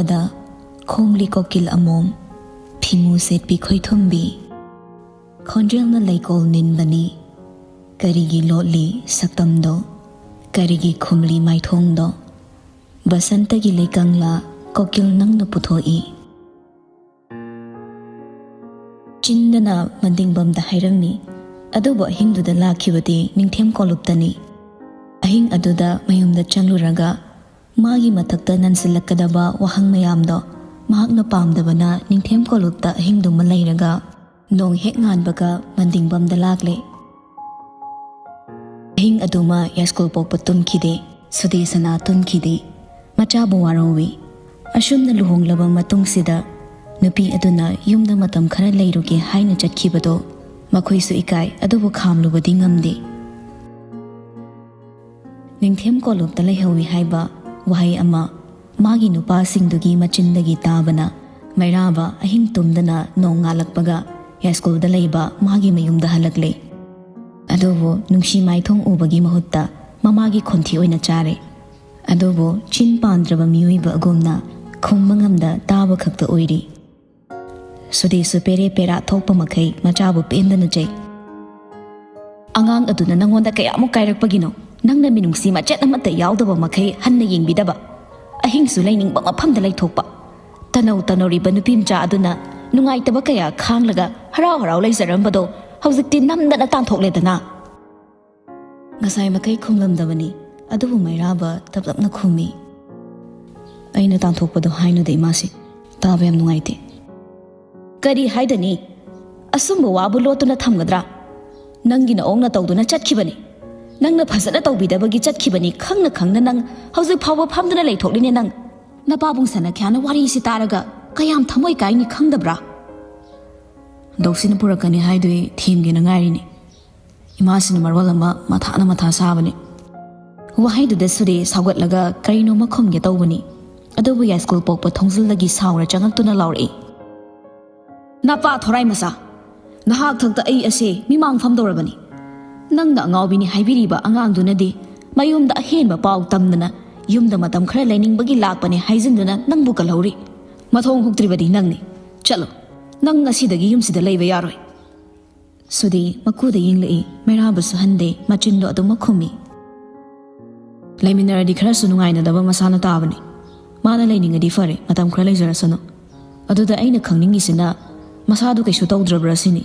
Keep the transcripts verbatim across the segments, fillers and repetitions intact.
ꯗ ꯈꯣꯡꯂꯤ ꯀꯣꯀꯤꯜ ꯑꯃꯣꯝ, ꯐꯤꯃꯨ ꯁꯦꯠꯄꯤ ꯈꯣꯏꯊꯨꯝꯕꯤ꯫ ꯈꯣꯟꯖꯦꯜꯅ ꯂꯩꯀꯣꯜ ꯅꯤꯟꯕꯅꯤ꯫ ꯀꯔꯤꯒꯤ ꯂꯣꯠꯂꯤ ꯁꯛꯇꯝꯗꯣ? ꯀꯔꯤꯒꯤ ꯈꯨꯝꯂꯤ ꯃꯥꯏꯊꯣꯡꯗꯣ? ꯕꯁꯟꯇꯒꯤ ꯂꯩꯀꯪꯂꯥ ꯀꯣꯀꯤꯜ ꯅꯪꯅ ꯄꯨꯊꯣꯛꯏ꯫ ꯆꯤꯟꯗꯅ ꯃꯟꯗꯤꯡꯕꯝꯗ ꯍꯥꯏꯔꯝꯃꯤ꯫ ꯑꯗꯨꯕꯨ ꯑꯍꯤꯡꯗꯨꯗ ꯂꯥꯛꯈꯤꯕꯗꯤ ꯅꯤꯡꯊꯦꯝ ꯀꯣꯂꯨꯞꯇꯅꯤ꯫ ꯑꯍꯤꯡ ꯑꯗꯨꯗ ꯃꯌꯨꯝꯗ ꯆꯪꯂꯨꯔꯒ ꯃꯥꯒꯤ ꯃꯊꯛꯇ ꯅꯟꯁꯤꯜꯂꯛꯀꯗꯕ ꯋꯥꯍꯪ ꯃꯌꯥꯝꯗꯣ ꯃꯍꯥꯛꯅ ꯄꯥꯝꯗꯕꯅ ꯅꯤꯡꯊꯦꯝ ꯀꯣꯂꯨꯞꯇ ꯑꯍꯤꯡꯗꯨꯃ ꯂꯩꯔꯒ ꯅꯣꯡ ꯍꯦꯛ ꯉꯥꯟꯕꯒ ꯃꯟꯗꯤꯡꯕꯝꯗ ꯂꯥꯛꯂꯦ꯫ ꯑꯍꯤꯡ ꯑꯗꯨꯃ ꯌꯥꯏꯁ꯭ꯀꯨꯜ ꯄꯣꯛꯄ ꯇꯨꯝꯈꯤꯗꯦ, ꯁꯨꯗꯦꯁꯅꯥ ꯇꯨꯝꯈꯤꯗꯦ꯫ ꯃꯆꯥꯕꯨ ꯋꯥꯔꯧꯏ꯫ ꯑꯁꯨꯝꯅ ꯂꯨꯍꯣꯡꯂꯕ ꯃꯇꯨꯡꯁꯤꯗ ꯅꯨꯄꯤ ꯑꯗꯨꯅ ꯌꯨꯝꯗ ꯃꯇꯝ ꯈꯔ ꯂꯩꯔꯨꯒꯦ ꯍꯥꯏꯅ ꯆꯠꯈꯤꯕꯗꯣ ꯃꯈꯣꯏꯁꯨ ꯏꯀꯥꯏ, ꯑꯗꯨꯕꯨ ꯈꯥꯝꯂꯨꯕꯗꯤ ꯉꯝꯗꯦ꯫ ꯅꯤꯡꯊꯦꯝ ꯀꯣꯂꯨꯞꯇ ꯂꯩꯍꯧꯏ ꯍꯥꯏꯕ ꯋꯥꯍꯩ ꯑꯃ ꯃꯥꯒꯤ ꯅꯨꯄꯥꯁꯤꯡꯗꯨꯒꯤ ꯃꯆꯤꯟꯗꯒꯤ ꯇꯥꯕꯅ ꯃꯩꯔꯥꯕ ꯑꯍꯤꯡ ꯇꯨꯝꯗꯅ ꯅꯣꯡ ꯉꯥꯜꯂꯛꯄꯒ ꯌꯥꯏꯁ꯭ꯀꯨꯜꯗ ꯂꯩꯕ ꯃꯥꯒꯤ ꯃꯌꯨꯝꯗ ꯍꯜꯂꯛꯂꯦ꯫ ꯑꯗꯨꯕꯨ ꯅꯨꯡꯁꯤ ꯃꯥꯏꯊꯣꯡ ꯎꯕꯒꯤ ꯃꯍꯨꯠꯇ ꯃꯃꯥꯒꯤ ꯈꯣꯟꯊꯤ ꯑꯣꯏꯅ ꯆꯥꯔꯦ꯫ ꯑꯗꯨꯕꯨ ꯆꯤꯟ ꯄꯥꯟꯗ꯭ꯔꯕ ꯃꯤꯑꯣꯏꯕ ꯑꯒꯨꯝꯅ ꯈꯨꯝꯕ ꯉꯝꯗ ꯇꯥꯕ ꯈꯛꯇ ꯑꯣꯏꯔꯤ꯫ ꯁꯨꯗꯤꯁꯨ ꯄꯦꯔꯦ ꯄꯦꯔꯥ ꯊꯣꯛꯄ ꯃꯈꯩ ꯃꯆꯥꯕꯨ ꯄꯦꯟꯗꯅ ꯆꯩ꯫ "ꯑꯉꯥꯡ ꯑꯗꯨꯅ ꯅꯪꯉꯣꯟꯗ ꯀꯌꯥꯃꯨꯛ ꯀꯥꯏꯔꯛꯄꯒꯤꯅꯣ? ꯅꯪꯅ ꯃꯤꯅꯨꯡꯁꯤ ꯃꯆꯦꯠ ꯑꯃꯠꯇ ꯌꯥꯎꯗꯕ ꯃꯈꯩ ꯍꯟꯅ ꯌꯦꯡꯕꯤꯗꯕ, ꯑꯍꯤꯡꯁꯨ ꯂꯩꯅꯤꯡꯕ ꯃꯐꯝꯗ ꯂꯩꯊꯣꯛꯄ꯫ ꯇꯅꯧ ꯇꯅꯧꯔꯤꯕ ꯅꯨꯄꯤ ꯃꯆꯥ ꯑꯗꯨꯅ ꯅꯨꯡꯉꯥꯏꯇꯕ ꯀꯌꯥ ꯈꯥꯡꯂꯒ ꯍꯔꯥꯎ ꯍꯔꯥꯎ ꯂꯩꯖꯔꯝꯕꯗꯣ ꯍꯧꯖꯤꯛꯇꯤ ꯅꯝꯗꯅ ꯇꯥꯟꯊꯣꯛꯂꯦꯗꯅ꯫" ꯉꯁꯥꯏ ꯃꯈꯩ ꯈꯨꯝꯂꯝꯗꯕꯅꯤ, ꯑꯗꯨꯕꯨ ꯃꯩꯔꯥꯕ ꯇꯞ ꯇꯞꯅ ꯈꯨꯝꯃꯤ꯫ "ꯑꯩꯅ ꯇꯥꯟꯊꯣꯛꯄꯗꯣ ꯍꯥꯏꯅꯨꯗ ꯏꯃꯥꯁꯤ, ꯇꯥꯕ ꯌꯥꯝ ꯅꯨꯡꯉꯥꯏꯇꯦ꯫" "ꯀꯔꯤ ꯍꯥꯏꯗꯅꯤ? ꯑꯁꯨꯝꯕ ꯋꯥꯕꯨ ꯂꯣꯠꯇꯨꯅ ꯊꯝꯒꯗ꯭ꯔꯥ? ꯅꯪꯒꯤ ꯅꯑꯣꯡ ꯅꯇꯧꯗꯨꯅ ꯆꯠꯈꯤꯕꯅꯤ꯫ ꯅꯪꯅ ꯐꯖꯅ ꯇꯧꯕꯤꯗꯕꯒꯤ ꯆꯠꯈꯤꯕꯅꯤ ꯈꯪꯅ ꯈꯪꯅ ꯅꯪ ꯍꯧꯖꯤꯛ ꯐꯥꯎꯕ ꯐꯝꯗꯨꯅ ꯂꯩꯊꯣꯛꯂꯤꯅꯦ ꯅꯪ꯫ ꯅꯄꯥꯕꯨꯡ ꯁꯅꯥꯈ꯭ꯌꯥꯅ ꯋꯥꯔꯤꯁꯤ ꯇꯥꯔꯒ ꯀꯌꯥꯝ ꯊꯃꯣꯏ ꯀꯥꯏꯅꯤ ꯈꯪꯗꯕ꯭ꯔꯥ?" "ꯗꯧꯁꯤꯅ ꯄꯨꯔꯛꯀꯅꯤ ꯍꯥꯏꯗꯨ ꯑꯩ ꯊꯦꯝꯒꯦꯅ ꯉꯥꯏꯔꯤꯅꯤ꯫ ꯏꯃꯥꯁꯤꯅ ꯃꯔꯣꯜ ꯑꯃ ꯃꯊꯥꯅ ꯃꯊꯥ ꯁꯥꯕꯅꯤ꯫" ꯋꯥꯍꯩꯗꯨꯗ ꯁꯨꯔꯦ ꯁꯥꯎꯒꯠꯂꯒ ꯀꯔꯤꯅꯣꯃ ꯈꯨꯝꯒꯦ ꯇꯧꯕꯅꯤ꯫ ꯑꯗꯨꯕꯨ ꯌꯥꯏꯁ꯭ꯀꯨꯜ ꯄꯣꯛꯄ ꯊꯣꯡꯖꯤꯜꯗꯒꯤ ꯁꯥꯎꯔ ꯆꯪꯉꯛꯇꯨꯅ ꯂꯥꯎꯔꯛꯏ, "ꯅꯄꯥ ꯊꯣꯔꯥꯏ ꯃꯆꯥ, ꯅꯍꯥꯛ ꯊꯛꯇ ꯑꯩ ꯑꯁꯦ ꯃꯤꯃꯥꯡ ꯐꯝꯗꯧꯔꯕꯅꯤ꯫ ꯅꯪꯅ ꯑꯉꯥꯎꯕꯤꯅꯤ ꯍꯥꯏꯕꯤꯔꯤꯕ ꯑꯉꯥꯡꯗꯨꯅꯗꯤ ꯃꯌꯨꯝꯗ ꯑꯍꯦꯟꯕ ꯄꯥꯎ ꯇꯝꯗꯅ ꯌꯨꯝꯗ ꯃꯇꯝ ꯈꯔ ꯂꯩꯅꯤꯡꯕꯒꯤ ꯂꯥꯛꯄꯅꯦ ꯍꯥꯏꯖꯤꯟꯗꯨꯅ ꯅꯪꯕꯨ ꯀꯜꯍꯧꯔꯤ꯫ ꯃꯊꯣꯡ ꯍꯨꯛꯇ꯭ꯔꯤꯕꯗꯤ ꯅꯪꯅꯤ꯫ ꯆꯠꯂꯣ, ꯅꯪ ꯉꯁꯤꯗꯒꯤ ꯌꯨꯝꯁꯤꯗ ꯂꯩꯕ ꯌꯥꯔꯣꯏ꯫ ꯁꯨꯗꯤ ꯃꯀꯨꯗ ꯌꯦꯡꯂꯛꯏ, ꯃꯩꯔꯥꯕꯁꯨ ꯍꯟꯗꯦ, ꯃꯆꯤꯟꯗꯣ ꯑꯗꯨꯃꯛ ꯈꯨꯝꯃꯤ꯫ ꯂꯩꯃꯤꯟꯅꯔꯗꯤ ꯈꯔꯁꯨ ꯅꯨꯡꯉꯥꯏꯅꯗꯕ ꯃꯁꯥꯅ ꯇꯥꯕꯅꯤ꯫ ꯃꯥꯅ ꯂꯩꯅꯤꯡꯉꯗꯤ ꯐꯔꯦ, ꯃꯇꯝ ꯈꯔ ꯂꯩꯖꯔꯁꯅꯨ꯫ ꯑꯗꯨꯗ ꯑꯩꯅ ꯈꯪꯅꯤꯡꯉꯤꯁꯤꯅ ꯃꯁꯥꯗꯨ ꯀꯩꯁꯨ ꯇꯧꯗ꯭ꯔꯕ꯭ꯔꯥ ꯁꯤꯅꯤ꯫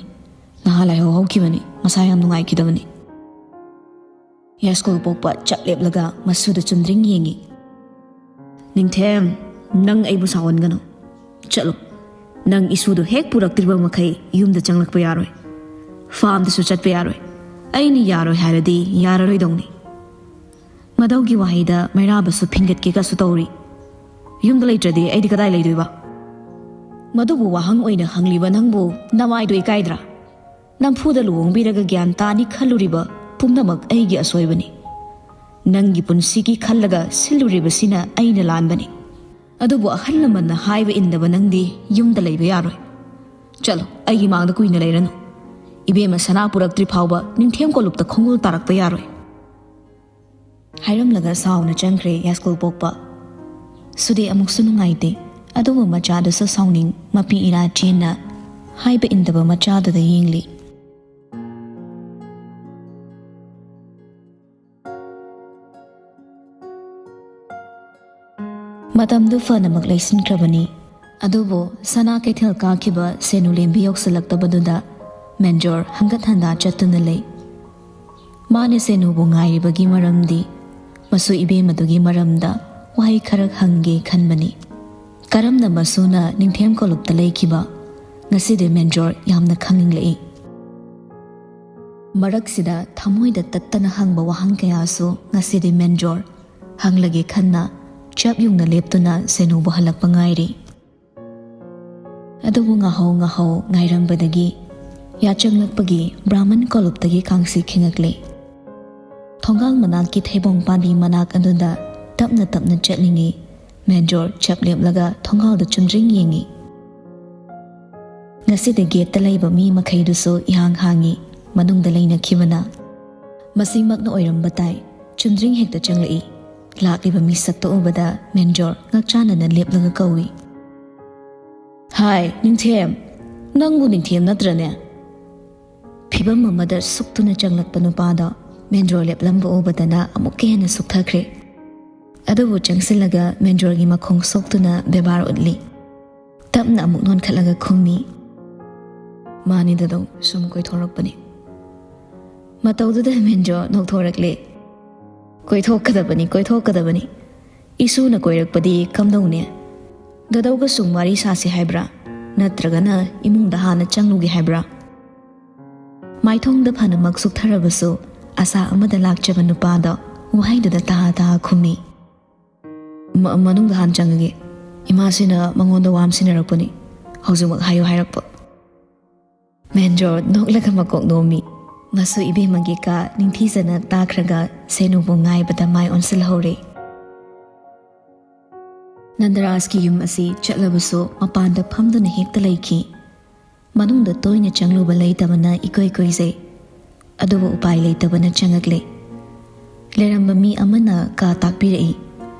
ꯅꯍꯥ ꯂꯥꯏꯍꯧ ꯍꯧꯈꯤꯕꯅꯤ, ꯃꯁꯥ ꯌꯥꯝ ꯅꯨꯡꯉꯥꯏꯈꯤꯗꯕꯅꯤ꯫ ꯌꯥꯏꯁ꯭ꯀꯨꯜ ꯄꯣꯛꯄ ꯆꯞ ꯂꯦꯞꯂꯒ ꯃꯁꯨꯗ ꯆꯨꯝꯗ꯭ꯔꯤꯡ ꯌꯦꯡꯉꯤ꯫ ꯅꯤꯡꯊꯦꯝ, ꯅꯪ ꯑꯩꯕꯨ ꯁꯥꯎꯍꯟꯒꯅꯨ꯫ ꯆꯠꯂꯣ꯫ ꯅꯪ ꯏꯁꯨꯗꯨ ꯍꯦꯛ ꯄꯨꯔꯛꯇ꯭ꯔꯤꯕ ꯃꯈꯩ ꯌꯨꯝꯗ ꯆꯪꯂꯛꯄ ꯌꯥꯔꯣꯏ꯫ ꯐꯥꯔꯝꯗꯁꯨ ꯆꯠꯄ ꯌꯥꯔꯣꯏ꯫ ꯑꯩꯅ ꯌꯥꯔꯣꯏ ꯍꯥꯏꯔꯗꯤ ꯌꯥꯔꯔꯣꯏꯗꯧꯅꯤ꯫ ꯃꯗꯧꯒꯤ ꯋꯥꯍꯩꯗ ꯃꯩꯔꯥꯕꯁꯨ ꯐꯤꯡꯒꯠꯀꯦꯒꯁꯨ ꯇꯧꯔꯤ꯫ ꯌꯨꯝꯗ ꯂꯩꯇ꯭ꯔꯗꯤ ꯑꯩꯗꯤ ꯀꯗꯥꯏ ꯂꯩꯗꯣꯏꯕ? ꯃꯗꯨꯕꯨ ꯋꯥꯍꯪ ꯑꯣꯏꯅ ꯍꯪꯂꯤꯕ ꯅꯪꯕꯨ ꯅꯃꯥꯏꯗꯣ ꯏꯀꯥꯏꯗ꯭ꯔꯥ? ꯅꯝꯐꯨꯗ ꯂꯨꯍꯣꯡꯕꯤꯔꯒ ꯒ꯭ꯌꯥꯟ ꯇꯥꯅꯤ ꯈꯜꯂꯨꯔꯤꯕ ꯄꯨꯝꯅꯃꯛ ꯑꯩꯒꯤ ꯑꯁꯣꯏꯕꯅꯤ꯫ ꯅꯪꯒꯤ ꯄꯨꯟꯁꯤꯒꯤ ꯈꯜꯂꯒ ꯁꯤꯜꯂꯨꯔꯤꯕꯁꯤꯅ ꯑꯩꯅ ꯂꯥꯟꯕꯅꯤ꯫ ꯑꯗꯨꯕꯨ ꯑꯍꯜ ꯂꯃꯟꯅ ꯍꯥꯏꯕ ꯏꯟꯗꯕ ꯅꯪꯗꯤ ꯌꯨꯝꯗ ꯂꯩꯕ ꯌꯥꯔꯣꯏ꯫ ꯆꯠꯂꯣ, ꯑꯩꯒꯤ ꯃꯥꯡꯗ ꯀꯨꯏꯅ ꯂꯩꯔꯅꯨ꯫ ꯏꯕꯦꯝꯃ ꯁꯅꯥ ꯄꯨꯔꯛꯇ꯭ꯔꯤ ꯐꯥꯎꯕ ꯅꯤꯡꯊꯦꯝ ꯀꯣꯂꯨꯞꯇ ꯈꯣꯡꯒꯨꯜ ꯇꯥꯔꯛꯄ ꯌꯥꯔꯣꯏ꯫ ꯍꯥꯏꯔꯝꯂꯒ ꯁꯥꯎꯅ ꯆꯪꯈ꯭ꯔꯦ ꯌꯥꯏꯁ꯭ꯀꯨꯜ ꯄꯣꯛꯄ꯫ ꯁꯨꯗꯤ ꯑꯃꯨꯛꯁꯨ ꯅꯨꯡꯉꯥꯏꯇꯦ꯫ ꯑꯗꯨꯕꯨ ꯃꯆꯥꯗꯨꯁꯨ ꯁꯥꯎꯅꯤꯡ ꯃꯄꯤ ꯏꯔꯥ ꯆꯦꯟꯅ ꯍꯥꯏꯕ ꯏꯟꯗꯕ ꯃꯆꯥꯗꯨꯗ ꯌꯦꯡꯂꯤ꯫ ꯃꯇꯝꯗꯨ ꯐꯅꯃꯛ ꯂꯩꯁꯤꯟꯈ꯭ꯔꯕꯅꯤ꯫ ꯑꯗꯨꯕꯨ ꯁꯅꯥ ꯀꯩꯊꯦꯜ ꯀꯥꯈꯤꯕ ꯁꯦꯅꯨ ꯂꯦꯝꯕꯤ ꯌꯧꯁꯤꯜꯂꯛꯇꯕꯗꯨꯗ ꯃꯦꯟꯖꯣꯔ ꯍꯪꯒꯠ ꯍꯟꯗꯥ ꯆꯠꯇꯨꯅ ꯂꯩ꯫ ꯃꯥꯅ ꯁꯦꯅꯨꯕꯨ ꯉꯥꯏꯔꯤꯕꯒꯤ ꯃꯔꯝꯗꯤ ꯃꯁꯨ ꯏꯕꯦꯝꯃꯗꯨꯒꯤ ꯃꯔꯝꯗ ꯋꯥꯍꯩ ꯈꯔ ꯍꯪꯒꯦ ꯈꯟꯕꯅꯤ꯫ ꯀꯔꯝꯅ ꯃꯁꯨꯅ ꯅꯤꯡꯊꯦꯝ ꯀꯣꯂꯨꯞꯇ ꯂꯩꯈꯤꯕ? ꯉꯁꯤꯗꯤ ꯃꯦꯟꯖꯣꯔ ꯌꯥꯝꯅ ꯈꯪꯅꯤꯡꯂꯛꯏ꯫ ꯃꯔꯛꯁꯤꯗ ꯊꯃꯣꯏꯗ ꯇꯠꯇꯅ ꯍꯪꯕ ꯋꯥꯍꯪ ꯀꯌꯥꯁꯨ ꯉꯁꯤꯗꯤ ꯃꯦꯟꯖꯣꯔ ꯍꯪꯂꯒꯦ ꯈꯟꯅ ꯆꯞ ꯌꯨꯡꯅ ꯂꯦꯞꯇꯨꯅ ꯁꯦꯅꯨꯕꯨ ꯍꯜꯂꯛꯄ ꯉꯥꯏꯔꯤ꯫ ꯑꯗꯨꯕꯨ ꯉꯥꯍꯧ ꯉꯥꯍꯧ ꯉꯥꯏꯔꯝꯕꯗꯒꯤ ꯌꯥꯆꯪꯂꯛꯄꯒꯤ ꯕ꯭ꯔꯥꯍꯃꯟ ꯀꯣꯂꯨꯞꯇꯒꯤ ꯀꯥꯡꯁꯤ ꯈꯤꯡꯉꯛꯂꯦ꯫ ꯊꯣꯡꯒꯥꯜ ꯃꯅꯥꯛꯀꯤ ꯊꯩꯕꯣꯡ ꯄꯥꯝꯕꯤ ꯃꯅꯥꯛ ꯑꯗꯨꯗ ꯇꯞꯅ ꯇꯞꯅ ꯆꯠꯂꯤꯉꯩ ꯃꯦꯟꯖꯣꯔ ꯆꯞ ꯂꯦꯞꯂꯒ ꯊꯣꯡꯒꯥꯜꯗ ꯆꯨꯝꯗ꯭ꯔꯤꯡ ꯌꯦꯡꯉꯤ꯫ ꯉꯁꯤꯗꯤ ꯒꯦꯠꯇ ꯂꯩꯕ ꯃꯤ ꯃꯈꯩꯗꯨꯁꯨ ꯏꯍꯥꯡ ꯍꯥꯡꯉꯤ, ꯃꯅꯨꯡꯗ ꯂꯩꯅꯈꯤꯕꯅ꯫ ꯃꯁꯤꯃꯛꯅ ꯑꯣꯏꯔꯝꯕ ꯇꯥꯏ꯫ ꯆꯨꯝꯗ꯭ꯔꯤꯡ ꯍꯦꯛꯇ ꯆꯪꯂꯛꯏ꯫ ꯂꯥꯛꯂꯤꯕ ꯃꯤꯁꯛꯇ ꯎꯕꯗ ꯃꯦꯟꯖꯣꯔ ꯉꯛꯆꯥꯟꯅꯅ ꯂꯦꯞꯂꯒ ꯀꯧꯏ꯫ "ꯍꯥꯏ, ꯅꯤꯡꯊꯦꯝ! ꯅꯪꯕꯨ ꯅꯤꯡꯊꯦꯝ ꯅꯠꯇ꯭ꯔꯅꯦ?" ꯐꯤꯚꯝ ꯑꯃꯗ ꯁꯨꯛꯇꯨꯅ ꯆꯪꯂꯛꯄ ꯅꯨꯄꯥꯗꯣ ꯃꯦꯟꯖꯣꯔ ꯂꯦꯞꯂꯝꯕ ꯎꯕꯗꯅ ꯑꯃꯨꯛꯀ ꯍꯦꯟꯅ ꯁꯨꯛꯊꯈ꯭ꯔꯦ꯫ ꯑꯗꯨꯕꯨ ꯆꯪꯁꯤꯜꯂꯒ ꯃꯦꯟꯖꯣꯔꯒꯤ ꯃꯈꯣꯡ ꯁꯣꯛꯇꯨꯅ ꯕꯦꯕꯥꯔ ꯎꯠꯂꯤ꯫ ꯇꯞꯅ ꯑꯃꯨꯛ ꯅꯣꯟꯈꯠꯂꯒ ꯈꯨꯝꯃꯤ, "ꯃꯥꯅꯤ ꯗꯥꯗꯧ, ꯁꯨꯝ ꯀꯣꯏꯊꯣꯔꯛꯄꯅꯤ꯫" ꯃꯇꯧꯗꯨꯗ ꯃꯦꯟꯖꯣꯔ ꯅꯣꯛꯊꯣꯔꯛꯂꯦ꯫ "ꯀꯣꯏꯊꯣꯛꯀꯗꯕꯅꯤ, ꯀꯣꯏꯊꯣꯛꯀꯗꯕꯅꯤ꯫ ꯏꯁꯨꯅ ꯀꯣꯏꯔꯛꯄꯗꯤ ꯀꯝꯗꯧꯅꯤ? ꯗꯥꯗꯧꯒ ꯁꯨꯝ ꯋꯥꯔꯤ ꯁꯥꯁꯤ ꯍꯥꯏꯕ꯭ꯔꯥ? ꯅꯠꯇ꯭ꯔꯒꯅ ꯏꯃꯨꯡꯗ ꯍꯥꯟꯅ ꯆꯪꯂꯨꯒꯦ ꯍꯥꯏꯕ꯭ꯔꯥ?" ꯃꯥꯏꯊꯣꯡꯗ ꯐꯅꯃꯛ ꯁꯨꯛꯊꯔꯕꯁꯨ ꯑꯁꯥ ꯑꯃꯗ ꯂꯥꯛꯆꯕ ꯅꯨꯄꯥꯗꯣ ꯋꯥꯍꯩꯗꯨꯗ ꯇꯍꯥ ꯇꯍꯥ ꯈꯨꯝꯃꯤ꯫ "ꯃ-, ꯃꯅꯨꯡꯗ ꯍꯥꯟꯅ ꯆꯪꯉꯒꯦ꯫ ꯏꯃꯥꯁꯤꯅ ꯃꯉꯣꯟꯗ ꯋꯥ ꯑꯃ ꯁꯤꯟꯅꯔꯛꯄꯅꯤ꯫ ꯍꯧꯖꯤꯛꯃꯛ ꯍꯥꯏꯌꯨ ꯍꯥꯏꯔꯛꯄ꯫" ꯃꯦꯟꯖꯣꯔ ꯅꯣꯛꯂꯒ ꯃꯀꯣꯛ ꯅꯣꯝꯃꯤ꯫ ꯃꯁꯨ ꯏꯕꯦꯝꯃꯒꯤ ꯀꯥ ꯅꯤꯡꯊꯤꯖꯅ ꯇꯥꯈ꯭ꯔꯒ ꯁꯦꯅꯨꯕꯨ ꯉꯥꯏꯕꯗ ꯃꯥꯏ ꯑꯣꯟꯁꯤꯜꯍꯧꯔꯦ꯫ ꯅꯟꯗꯔꯥꯖꯀꯤ ꯌꯨꯝ ꯑꯁꯤ ꯆꯠꯂꯕꯁꯨ ꯃꯄꯥꯟꯗ ꯐꯝꯗꯨꯅ ꯍꯦꯛꯇ ꯂꯩꯈꯤ꯫ ꯃꯅꯨꯡꯗ ꯇꯣꯏꯅ ꯆꯪꯂꯨꯕ ꯂꯩꯇꯕꯅ ꯏꯀꯣꯏ ꯀꯣꯏꯖꯩ꯫ ꯑꯗꯨꯕꯨ ꯎꯄꯥꯏ ꯂꯩꯇꯕꯅ ꯆꯪꯉꯛꯂꯦ꯫ ꯂꯩꯔꯝꯕ ꯃꯤ ꯑꯃꯅ ꯀꯥ ꯇꯥꯛꯄꯤꯔꯛꯏ꯫